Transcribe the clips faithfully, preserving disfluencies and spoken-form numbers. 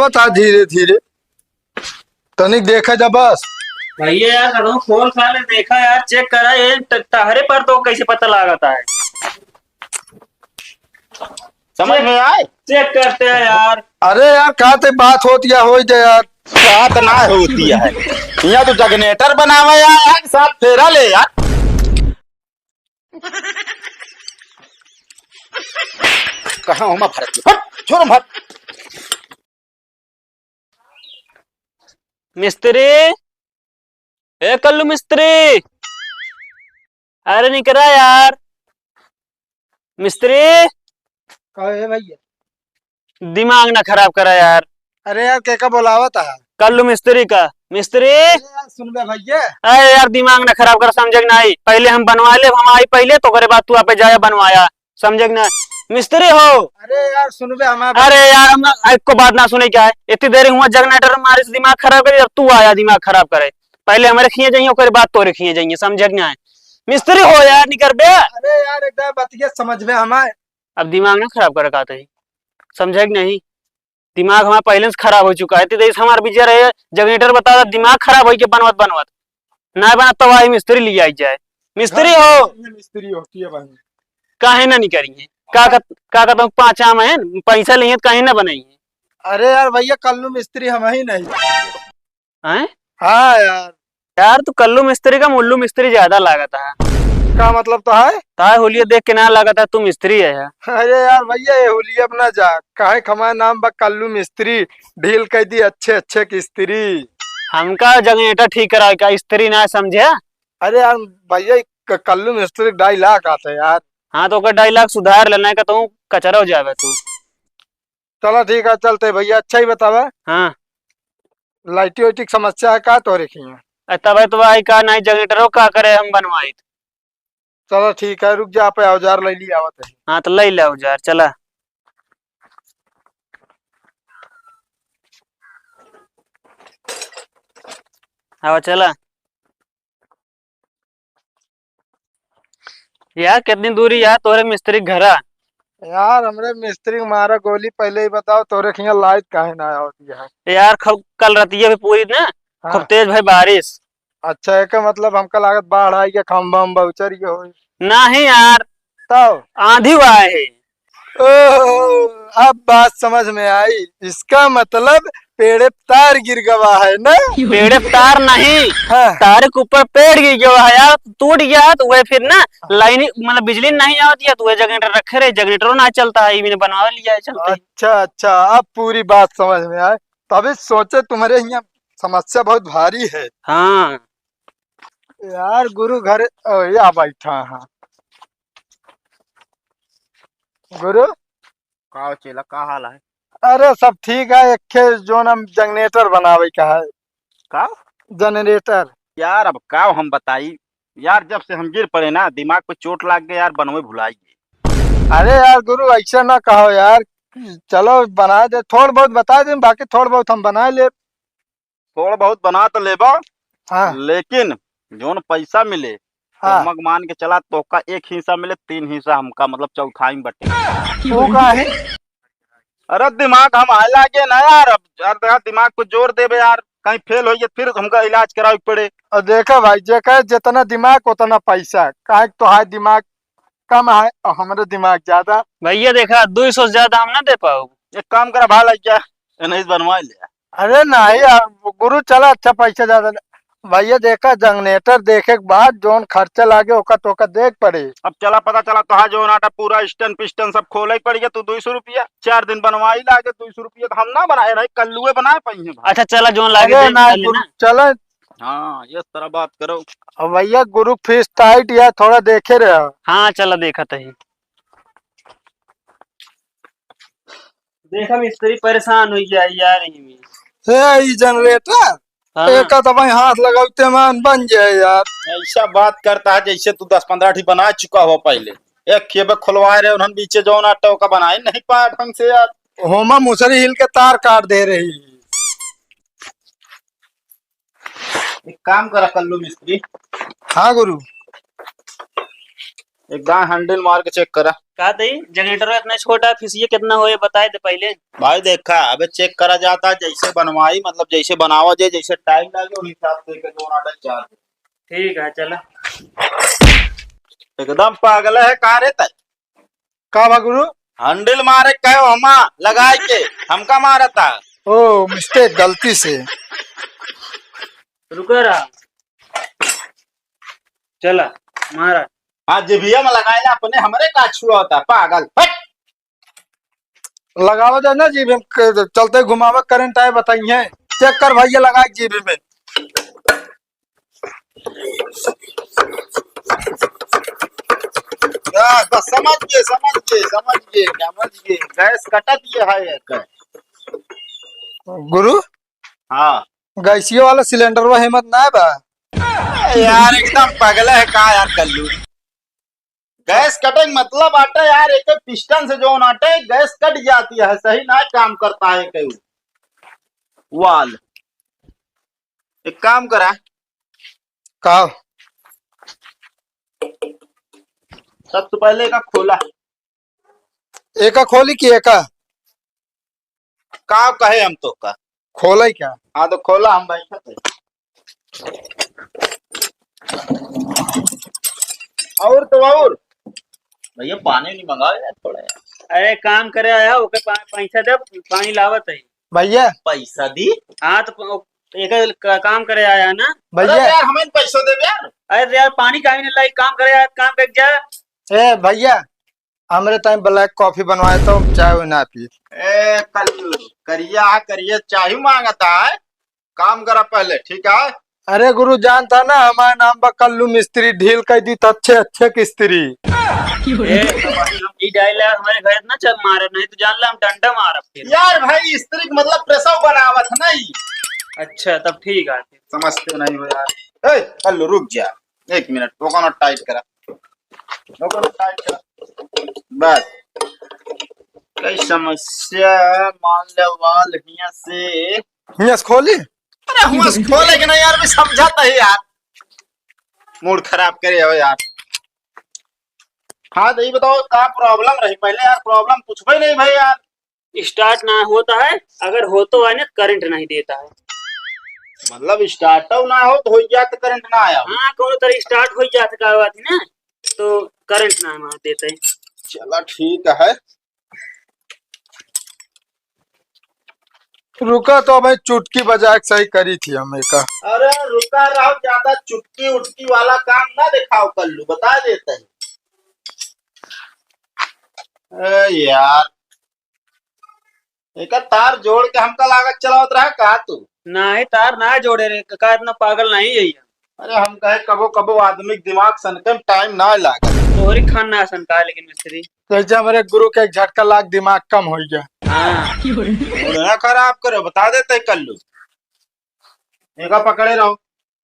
बता धीरे धीरे, तनिक देखा जा बस। भैया यार, कदम खोल खा ले, देखा यार, चेक करा, ये ट-, टहरे पर तो कैसे पता लागत है? समझ में आए? चेक करते हैं यार। अरे यार, का ते बात होती है, हो जाए यार। बात ना होती है। यहाँ तो जनरेटर बनावे यार, साथ फेरा ले यार। कहाँ हूँ मैं भरत? हट, छोड़ भर। मिस्त्री, ए कल्लू मिस्त्री, अरे निकरा यार। मिस्त्री, का है भैया? दिमाग ना खराब करा यार। अरे यार, के का बोलावत है? कल्लू मिस्त्री का। मिस्त्री। अरे यार, सुन बे भैया। अरे यार, दिमाग ना खराब कर, समझे कि नहीं? पहले हम बनवा ले, हम आई पहले, तो ओकरे बाद तू आपे जाया बनवाया, समझे कि नहीं? मिस्त्री हो। अरे यार, सुन बे हमार अरे यार, हम एको बात ना सुने क्या है? इतनी देर हुआ जनरेटर मारे से दिमाग खराब करे, अब तू आया दिमाग खराब करे। पहले हमारे खिए जाइए, ओकरे बाद तोरे खिए जाइए, समझे कि नहीं? मिस्त्री हो यार, निकर बे। अरे यार, एकदम बतिया समझ बे हमारे। अब दिमाग ना खराब करे कहते हैं, समझे कि नहीं? दिमाग हमारा पहले से खराब हो चुका है। तो जैसे हमारा विजय रहे, जनरेटर बता रहा, दिमाग खराब हो के बनवत बनवत ना बना, तब आई मिस्त्री ले आई जाए। मिस्त्री हो। ये मिस्त्री हो, किया बनी? काहे ना निकरी है? का कत-, का कहता हूँ, पाँच आम है, पैसा नहीं है तो काहे ना बनाई है? अरे यार भैया, कल्लू मिस्त्री हम ही नहीं। हैं? हाँ यार। यार, तू कल्लू मिस्त्री का मुल्लू मिस्त्री ज्यादा लागत है। का मतलब तो है? ताए हुलिया देख के ना लागत है तू मिस्त्री है यार। अरे यार भैया, ये हुलिया अपना जा, काहे खमाए नाम बा कल्लू मिस्त्री, डील कर दी अच्छे अच्छे की स्त्री। हमका जनरेटर ठीक करावे का, स्त्री ना समझे। अरे यार भैया, क-, कल्लू मिस्त्री डायलॉग आते यार। हाँ, तो ओकर डायलॉग सुधार लेना है, का तू कचरा हो जावे तू। चला ठीक है, चलते भैया, अच्छा ही बतावा। हाँ। लाइटी वाइटी की समस्या है का तोरे खिया? अ, तबे तो भाई का नहीं, जनरेटरो का करे हम बनवाई। चला ठीक है, रुक जा, पे औजार ले ली, आवत है। हाँ, तो ले ले औजार, चला। आवा, चला। यार, कितनी दूरी यार तोरे मिस्त्री के घरा? यार, हमरे मिस्त्री के मारा गोली, पहले ही बताओ, तोरे खिया लाइट काहे ना आवत है? यार, ख-, कल रतिया भी पूरी ना, हाँ। खूब तेज भाई बारिश। अच्छा, एके मतलब हमका लागत बाढ़ आई के खंभा उम्भा उचर गए होई। नहीं यार, तब? आंधी हुआ है। ओहो, अब बात समझ में आई। इसका मतलब पेड़े पे तार गिर गवा है ना? पेड़े पे तार नहीं, हाँ। तारे के ऊपर पेड़ गिर गवा है यार, टूट गया है, तो वह फिर ना लाइन, मतलब बिजली नहीं आवत है, तो वह जनरेटर रखे रहे, जनरेटरों ना चलता है, इन्हें बनवा लिया है चलते। अच्छा, अच्छा, अब पूरी बात समझ में आए। तभी सोचे तुम्हारे यहाँ समस्या बहुत भारी है। हाँ। यार गुरु घर, ओ, या बैठा है। गुरु? का हो चेला, का हाल है? अरे सब ठीक है, एक खे जोन हम जनरेटर बनावे का है। का? जनरेटर। यार अब का हम बताई यार, जब से हम गिर पड़े ना दिमाग पे चोट लाग गए यार, बनवे भुलाई गए। अरे यार गुरु ऐसे ना कहो यार, चलो बना दे, थोड़ बहुत बता दे, बाकी थोड़ बहुत हम बना ले। थोड़ बहुत बना तो लेबा, हाँ। लेकिन जोन पैसा मिले, हाँ। तो हमक मान के चला, तोहका एक हिस्सा मिले, तीन हिस्सा हमका, मतलब चौथाई में बटे। वो का है? अरे दिमाग हम आए लागे ना यार, अब यार, यार दिमाग को जोर देबे यार, कहीं फेल हो गए फिर हमका इलाज करावे के पड़े। और देखा भाई, जेकर जितना दिमाग उतना पैसा, काहे कि तोहार दिमाग कम है और हमरे दिमाग ज्यादा। भैया देखा, दो सौ ज्यादा हम ना दे पाओ। एक काम करा भाई, लग जा, नहीं बनवा ले। अरे नहीं यार गुरु, चला अच्छा पैसा ज्यादा ले। भैया देखा, जनरेटर देखे के बाद जोन खर्चा लागे ओका तोका देख पड़े। अब चला पता चला तोहार जोन आटा पूरा स्टैंड पिस्टन सब खोले के पड़ गया, तू दो सौ रुपया, चार दिन बनवाई लागे दो सौ रुपया, तो हम ना बनाए रहे, कल्लुए बनाए पाई हैं भाई। अच्छा चला, जोन लागे अरे दे, नहीं कर गुरु, लेना। चला। हाँ, ये तरह बात करो। अब भैया गुरु फीस टाइट या थोड़ा देखे रहे। हाँ चला देखा तही। देखा मिस्त्री परेशान हो गया यार, इनमें। ए, ई जनरेटर, हाँ। एका तो भाई हाथ लगाते मान बन जाए यार। ऐसा बात करता है जैसे तू दस पन्द्रह ठी बना चुका हो पहले। एक खेबे खुलवाए रहे उन्होंने बीचे जौन आटा ओका बनाए नहीं पाया ढंग से यार। होमा मुसरी हिल के तार काट दे रही। एक काम करा कल्लू मिस्त्री। हाँ गुरु। एकदम handle मार के check करा। का दई, generator इतना छोटा, फिसिए कितना होए, बताए दे पहिले। भाई देखा, अबे check करा जाता, जैसे बनवाई, मतलब जैसे बनावा जाए, जैसे time लागे, उस हिसाब से एक दो order चार। ठीक है, चला। एकदम पागल है का रे तै? का बा गुरु? Handle मारे कहो हमा लगाए के, हमका मारता। ओ, mistake, गलती से। रुको रहा। चला, मारा। हाँ, जिभिया में लगाए ला अपने, हमरे का छुआ होता, पागल। हट! लगावा जाए ना जीभ में, क-, चलते घुमावे करंट आए बताइए। Check कर भैया, लगा जीभ में। बस, बस, समझ गए, समझ गए, समझ गए, समझ गए। गैस कटत ये है एक। गुरु? हाँ। गैसियो वाला सिलेंडर वो हिम्मत ना बा। यार, एकदम पगला है का यार, कल्लू? गैस कटे के मतलब आटे यार, एक पिस्टन से जौन आटे, गैस कट जाती है, सही ना काम करता है कहीं। वाल, एक काम करा। का? सबसे पहले एका खोला। एका खोली कि एका? का कहे हम तो का? खोला ही क्या? हाँ, तो खोला, हम बैठा थे। और तो और भैया, पानी नहीं मंगाओ यार, थोड़ा यार। अरे, काम करे आया, ओके पा-, पैसा दे, पानी लावत है। भैया। पैसा दी? हाँ, तो प-, एक क-, काम करे आया ना। भैया। अरे यार, हमें पैसा दे यार। अरे यार, पानी काहे नहीं लाई, काम करे आया, काम कर जा। ए भैया, हमरे ताई black coffee बनवाए तो चाय वो ना पी। ए कल्लू, करिया, करिया चाय मांगता है, काम करा पहले, ठीक है? अरे गुरु, जानता ना, हमारे नाम बा कल्लू मिस्त्री, ढील कर दी तो अच्छे अच्छे किस्त्री। ए, तो भाई, हम ई dialogue हमारे घर ना चल मारब, नहीं तो जान ला हम डंडा मारब फिर। यार भाई, स्त्री के मतलब प्रसव बनावत नहीं। अच्छा, तब ठीक है। समझते नहीं हो यार। ए, कल्लू रुक जा, एक मिनट, ओका ना tight करा, ओका ना tight करा। बस, कई समस्या मान ले वाल हिया से। हिया से खोली? अरे हुआ से खोले के ना यार, भी समझाता है यार, मूड खराब करे हो यार। हाँ, तो ये बताओ का problem रही पहले यार, problem पूछबे नहीं भाई यार। Start ना होता है, अगर हो तो है ना, करंट नहीं देता है। मतलब start ना हो तो हो जात, करंट ना आया हो। हाँ, कोनो तरह start हो जात का बात है ना, तो करंट ना मार देते हैं। चला ठीक है। रुका तो भाई, चुटकी बजा के सही करी थी हम एका। अरे रुका रहो, ज्यादा चुटकी उटकी वाला काम ना दिखाओ कल्लू, बता देते हैं। ए यार, एका तार जोड़ के हमका लागत चलावत रहा का तू? नाही, तार ना जोड़े रहे, का इतना पागल नहीं है ये। अरे हम कहे कबो कबो आदमी के दिमाग सनके में time ना लागे। तोहरी खान ना सनका, लेकिन मिस्त्री। जैसे हमरे गुरु के एक झटका लाग दिमाग कम हो गया। हाँ। मूड ना खराब करो, बता देते कल्लू। एका पकड़े रहो।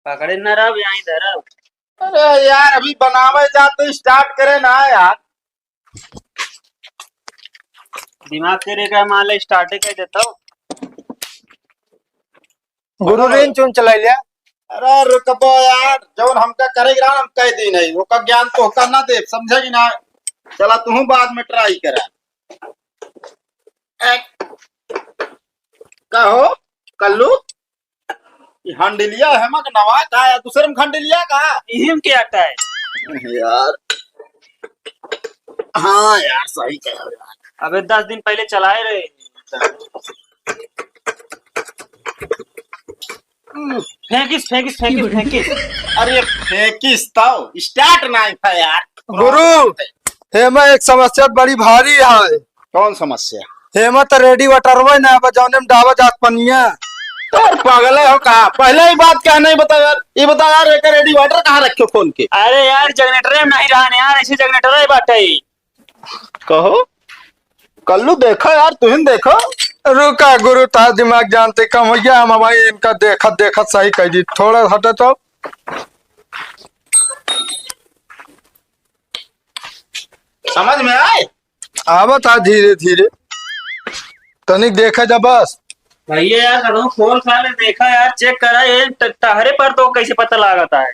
पकड़े ना रहो, यहाँ इधर आओ। अरे यार, अभी बनावे जा तो start करे ना यार। दिमाग तेरे का मान ले, start ही कर देता हूँ। गुरु रेंच उंच चला लिया। अरे रुकबो यार, जौन हमका करे गिरा हम कह दी नहीं, ओका ज्ञान तो का ना दे, समझे कि ना? चला तू बाद में try करा। ए, का हो कल्लू? ई हंडिलिया है मग नवा का या दूसरे में खंडिलिया का? इही में के आटा है। यार। हाँ यार, सही कह रहे हो यार। अबे दस दिन पहले चलाए रहे। फेंकिस, फेंकिस, फेंकिस, फेंकिस। अरे फेंकिस तो start नहीं था यार। गुरु, हेमा एक समस्या बड़ी भारी है। कौन समस्या? हेमा तो रेडी वाटर में ना बा, जौने में डावा जात पनिया। यार पागल है हो का? पहले ही बात क्या नहीं बता यार, ये बता यार, एक रेडी वाटर कहाँ रखे खोल के? अरे यार, जनरेटर में नहीं रहने यार, ऐसे जनरेटर ही बाटे। कहो कल्लू, देखो यार, तुहिन देखो। रुका गुरु, तार दिमाग जानते कम हो गया, हम भाई इनका देखत देखत सही कह दी, थोड़ा हटे तो। समझ में आए? आवत आ धीरे धीरे, तनिक देखा जा बस। भैया यार, कदम खोल खा ले, देखा यार, चेक करा, ये ट-, टहरे पर तो कैसे पता लागत है?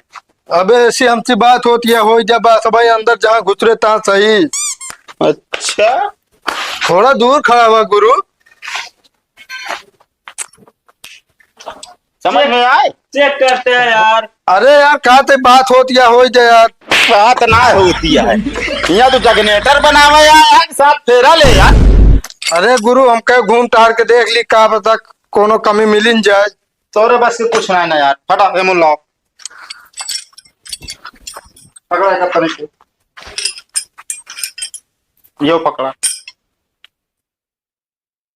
अबे ऐसी हमसे बात होती है, हो जा बस भाई, अंदर जहाँ घुसरे तहाँ सही। अच्छा, थोड़ा दूर खड़ा हुआ गुरु। समझ में आए? चेक करते हैं यार। अरे यार, का ते बात होती है, हो जा यार। बात ना होती है। यहाँ तो जगनेटर बनावा यार, साथ फेरा ले यार। अरे गुरु, हम कहे घूम टहर के देख ली, का पता कोनो कमी मिलिन जाए। तोरे बस के कुछ ना है ना यार। हटा, एमुन लाओ। पकड़ा है कत्ता नहीं। यो पकड़ा।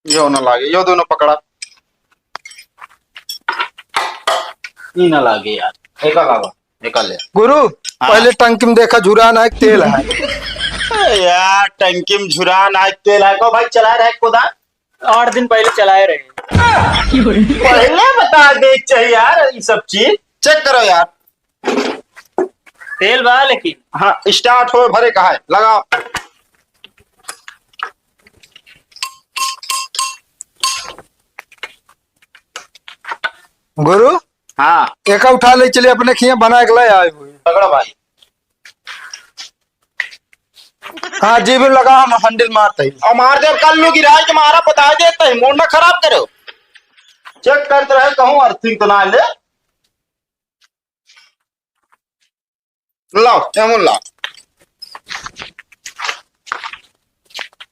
यो ना लागे, यो दोनों पकड़ा। ई ना लागे यार। एका लावा, एका ले। गुरु, हाँ। पहले टंकी में देखा, झुरान है कि तेल है? ए यार, टंकी में झुरान है कि तेल है? को भाई चला रहा है कोदा? आठ दिन पहले चलाए रहे। पहले बता दे चाहिए यार, ये सब चीज चेक करो यार। तेल बा लेकिन। हाँ, स्टार्ट हो भरे कहा है, लगाओ। गुरु, हाँ। एका उठा ले चलिए, अपने खिया बना के ले आए हुए। पकड़ो भाई। हाँ जी, भी लगा, हम हैंडल मारते ही। और मार दे, कल लोग गिराए के मारा, बता देते हैं, मूड ना खराब करो। चेक करते रहे, कहूँ अर्थिंग तो ना ले। लाओ, एमन लाओ।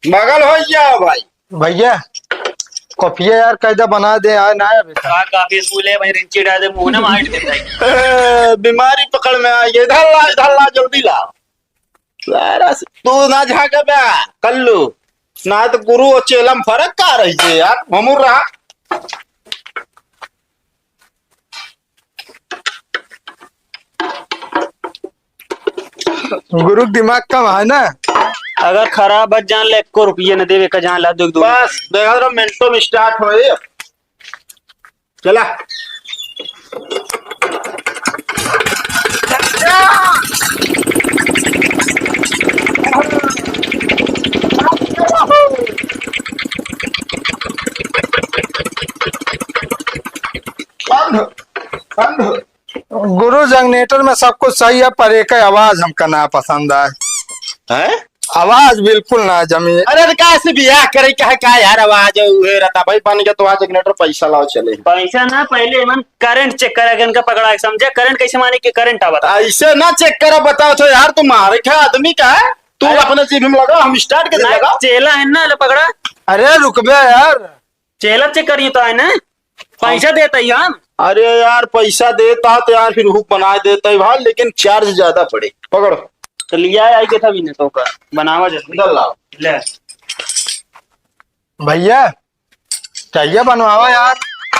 बगल हो जाओ भाई। भैया, कॉफिया यार कायदा बना दे, आए ना अभी तक। का काफी स्कूल है भाई, रिंची डाल दे, मुंह ना मार देता है। ए, बीमारी पकड़ में आ गई। इधर ला, इधर ला, जल्दी ला। सारा से-, तू ना झांका बे, कल्लू। ना तो गुरु और चेला में फर्क का रही है यार, हमूर रहा। गुरु के दिमाग कम है ना। अगर खराब है, जान ले, एको रुपये न देवे का, जान ला, दुख दुख। बस, देखा रहो, मिनटों में स्टार्ट होए। चला। बंद, बंद। गुरु, जनरेटर में सब कुछ सही है, पर एक आवाज हमका ना पसंद आए। हैं? आवाज बिल्कुल ना जमी। अरे, तो का से बियाह करे के है का यार? आवाज उहे रहता भाई, बन गया तो आज जनरेटर, पैसा लाओ चले। पैसा ना, पहले एमन करंट चेक करे, इनका पकड़ा के समझे, करंट कैसे माने कि करंट आवत। ऐसे ना चेक करा, बताओ तो यार, तू मारे का आदमी का है? तू अरे, अपने जीभ में लगा, हम स्टार्ट के नहीं, लगा। चेला है ना, ले पकड़ा। अरे रुक बे यार। चेला चेक करिए तो है ना, पैसा देता ही हम। अरे यार, पैसा देता तो यार फिर हुक बना देता ही भाई, लेकिन चार्ज ज्यादा पड़े। पकड़। तो लिया आई के था भी ना तो का, बनावा जल्दी। इधर लाओ। ले। भैया, चाहिए बनवावा यार।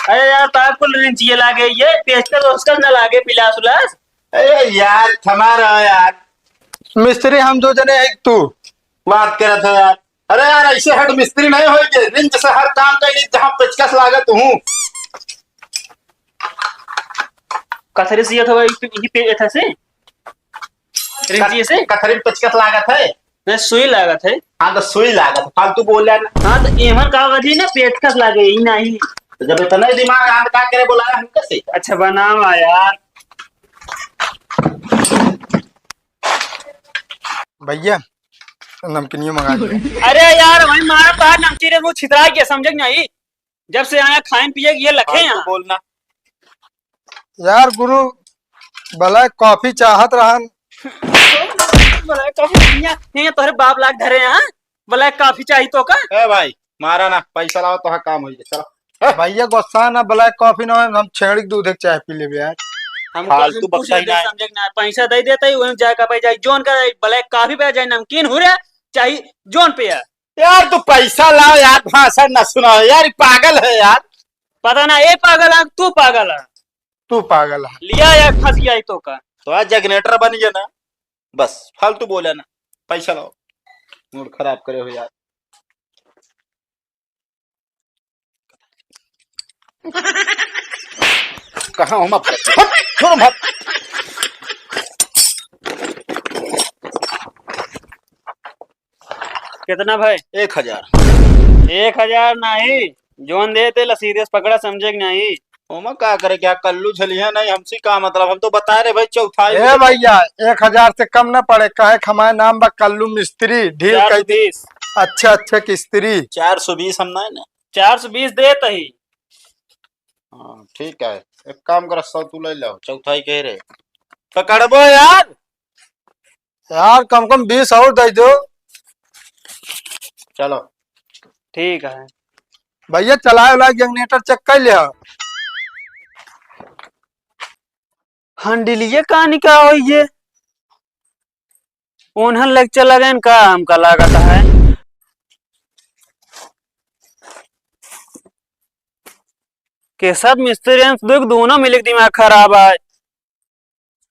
अरे यार, तो आपको रिंचिए लागे, ये पेचकस ओचकस ना लागे, पिलास उलास। अरे यार, थमा रहा यार। मिस्त्री हम दो जने हैं, तू। बात करत है यार। अरे यार, ऐसे हेड मिस्त्री नहीं होई के, रिंच से हर काम कइली, जहाँ पेचकस लागत हूँ। कथरी से ये तो वही पे, यही पे ये था से? रिंची से? कथरी में पेचकस लागत है? नहीं, सुई लागत है। हाँ, तो सुई लागत है, फालतू बोला ना। हाँ, तो एमन का कथी ना, पेचकस लागे, यही नहीं। तो जब इतना ही दिमाग, हम का करे बोला है हमका से? अच्छा, बनावा यार। भैया, नमकीनियो मंगा दो। अरे यार, भाई मारा तो है नमकीन, वो छितरा गया, समझे कि नहीं? जब से आया खाइन पिए ये लखे फालतू यहाँ। बोलना। यार गुरु, ब्लैक कॉफी चाहत रहन। ब्लैक कॉफी यहाँ, यहाँ तोहरे बाप लाग धरे हैं, हाँ? ब्लैक कॉफी चाही तो का? ए भाई, मारा ना, पैसा लाओ तो काम हो जाए, चलो। भैया गुस्सा ना, ब्लैक कॉफी ना हो, हम छेड़ी के दूध के चाय पी लेबे यार। हम फालतू कुछ बकता ही दे ना है। समझे कि ना, पैसा दे देता ही, वहीं जाए का पे जाए, जोन का ब्लैक कॉफी पे जाए, नमकीन हो रहा, चाहे जोन पे है। यार तू पैसा लाओ यार, भाषण ना सुनाओ यार, ये पागल है यार। पता ना, ये पागल है, तू पागल है। तू पागल है। लिया यार, फंस गया ही तो का। तो आज जनरेटर बन गया ना, बस फालतू बोला ना, पैसा लाओ, मूड खराब करे हो यार। कहाँ हो, मत, हट, छोड़ो, मत। कितना भाई? एक हजार। एक हजार नहीं, जोन देते ला सीरियस पकड़ा, समझे कि नहीं? ओमा का करे, क्या कल्लू झलिया नहीं, हमसे का मतलब, हम तो बताए रहे भाई, चौथाई ए में। भैया, एक हजार से कम ना पड़े, काहे कि हमारे नाम बा कल्लू मिस्त्री, ढील कर दी। चार सौ बीस। अच्छा, अच्छा, किस्त्री। चार सौ बीस हम ना है ना। चार सौ बीस देत ही। हाँ, ठीक है, एक काम कर, सौ तू ले लो, चौथाई कह रहे। पकड़बो यार। यार, कम कम बीस और दे दो। चलो। ठीक है। भैया, चलाए वाला जनरेटर चेक कर लिया। हंडिलिया कहाँ निकाल होई ये? उन्हन लेक्चर लगेन का हमका लागत है। केसब मिस्त्री अंश दुख दोनों मिलिक दिमाग खराब है।